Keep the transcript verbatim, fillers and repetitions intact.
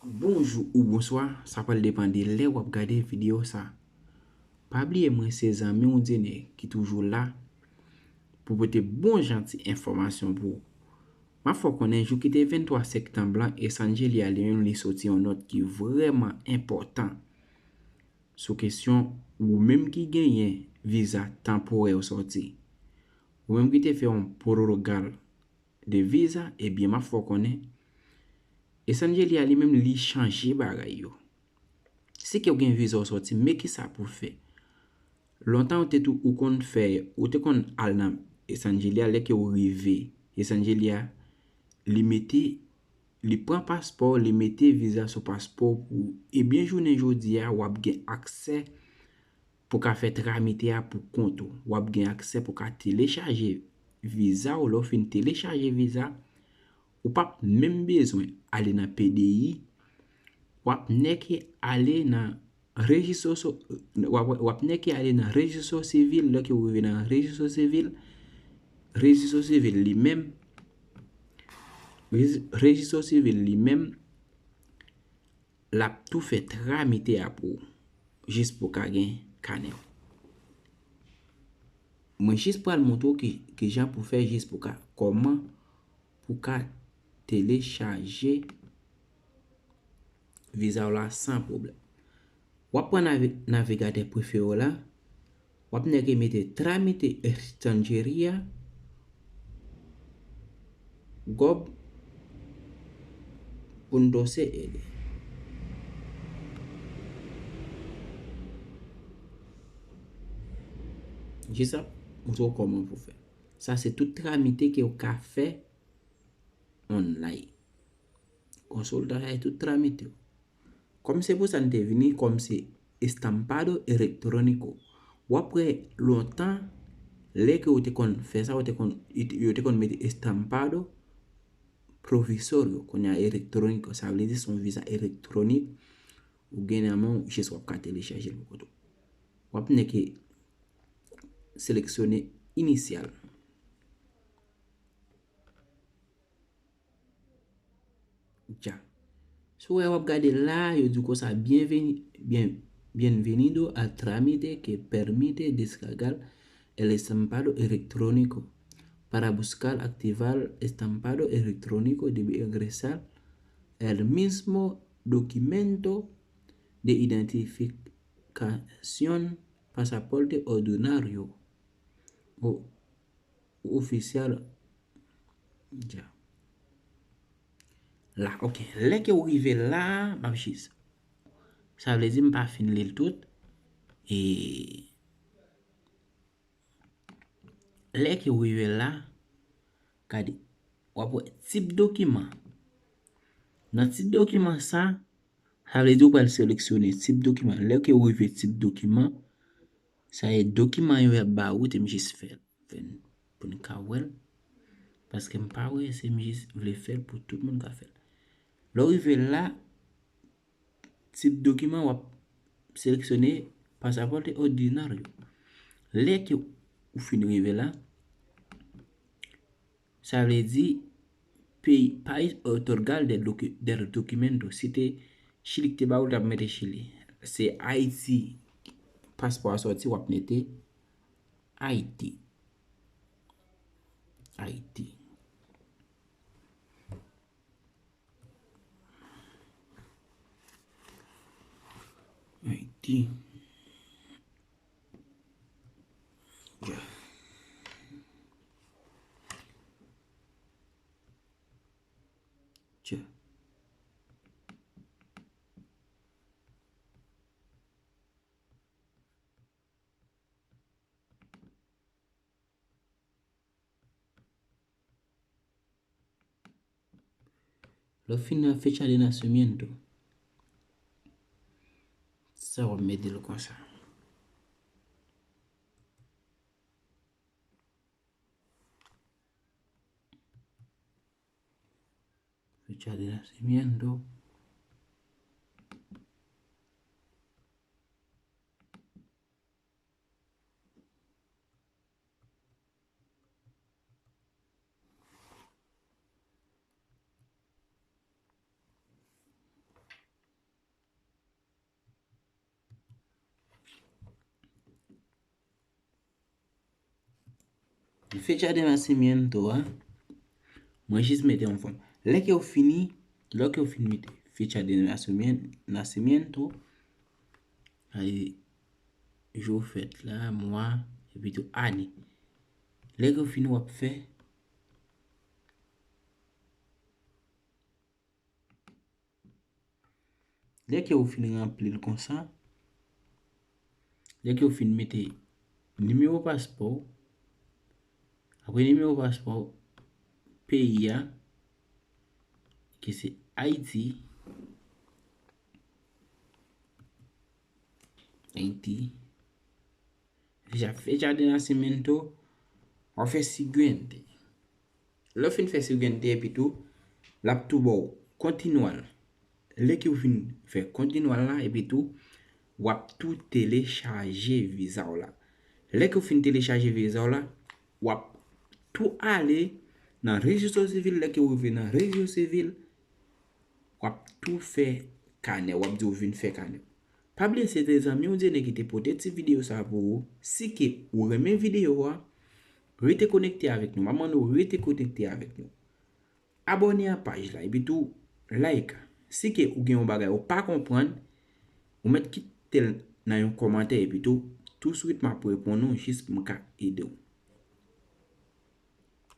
Bonjou ou bonswa, sa pral depann de lè w ap gade videyo sa. Pa bliye mwen se zanmi w Dene ki toujou la pou pote bon jan ti enfòmasyon pou ou. M ap fè w konnen jou ki te venntwa septanm lan, Esangelia li menm li soti yon nòt ki vrèman enpòtan sou kesyon ou menm ki genyen viza tanporè w sòti. Ou menm ki te fè yon pwotokòl de viza, ebyen, m ap fè w konnen, Esangelia li menm, li chanje bagay yo. Si ke w gen viza w sòti, men kisa pou w fè? Lontan ou te tou, ou konn fè, ou te konn al nan Esangelia, lè ke w rive Esangelia, li mete, li pran paspò, li mete viza sou paspò pou ou. Ebyen, jounen jodi a, w ap gen aksè pou ka fè tramite a pou kont ou. W ap gen aksè pou ka telechaje viza w. Lè w fin telechaje viza, ou p ap menm bezwen ale nan P D I. W ap nèke ale nan rejistro so-, w ap, w ap nèke ale nan rejistro sivil. Lè ke w rive nan rejistro sivil, rejistro sivil li menm, rejis-, rejistro sivil li menm, l ap tou fè tramite a pou ou, jis pou w ka gen kanè w. Mwen jis pral montre w ki, ki jan pou fè jis pou ka, kòman pou ka telechaje viza w la san pwoblèm. W ap pran navi-, navigatè prefere w la, w ap nèke mete tramite Esangelia gov punto C L. Jis ap montre w kòman pou fè. Sa se tout tramite ke w ka fè online. Konsolta sa e tout tramite w. Kòm se pou sa n te vini, kòm se estampado electrónico. W ap wè lontan, lè ke w te konn fè sa, w te konn, yo te konn mete estampado provisorio, kounye a electrónico, sa vle di se yon viza elektwonik, ou gen nan men w, jis w ap ka telechaje l pou kont ou. W ap nèke seleksyone inicial. Dja. Si w wè w ap gade la, yo di w konsa, bienveni-, bien-, bienvenido al trámite que permite descargar el estampado electrónico. Para buscar, activar estampado electrónico debe ingresar el mismo documento de identificación, pasaporte ordinario o oficial. Dja. La, ok. Lè ke w rive la, m ap jis. Sa vle di m pa fin li l tout. E lè ke w rive la, gade, w ap wè tip dokiman. Nan tip dokiman sa, sa vle di w pral seleksyone tip dokiman. Lè ke w rive tip dokiman, sa e dokiman yo y ap ba ou, te m jis fè l. Fè n, pou n ka wè l. Paske m pa prese, m jis vle fè l pou tout moun ka fè l. Lè w rive la, tip dokiman, w ap seleksyone pasaporte ordinario. Lè ke ou fin rive la, sa vle di peyi, país otorgador del docu-, del documento. Si te Chili ki te ba ou, l t ap mete Chili. Se Ayiti, paspò a sòti, w ap mete Ayiti. Ayiti. Ayiti. Dja. Dja. Lè w fin nan fecha de nasimiento, sa w ap mete l konsa. Fecha de nasimiento. Fecha de nasimiento a, mwen jis mete yon fòm. Lè ke w fini, lè ke w fin mete fecha de nasimiento, jou fèt la, mwa, epi tou ane. Lè ke w fini, w ap fè Lè ke ou fin ranpli l konsa, lè ke ou fin mete nimewo paspò w, apre nimewo paspò w, peyi a, ki se Ayiti, Ayiti, fecha, fecha de nasimiento, w ap fè siguiente. Lè w fin fè siguiente epi tou, l ap tou ba w kontinual. Lè ke w fin fè kontinual la, epi tou, w ap tou telechaje viza w la. Lè ke w fin telechaje viza w la, w ap tou ale nan rejistro sivil. Lè ke w rive nan rejistro sivil, w ap tou fè kanè, w ap di w vin fè kanè. Pa bliye se te zanmi w Dyene ki te pote ti videyo sa pou ou. Si ke ou renmen videyo a, rete konekte avèk nou. M ap mande w rete konekte avèk nou. Abòne a paj la, epi tou like. Si ke ou gen yon bagay ou pa konprann, ou mèt kite l nan yon kòmantè, epi tou, touswit m ap reponn ou jis pou m ka ede w.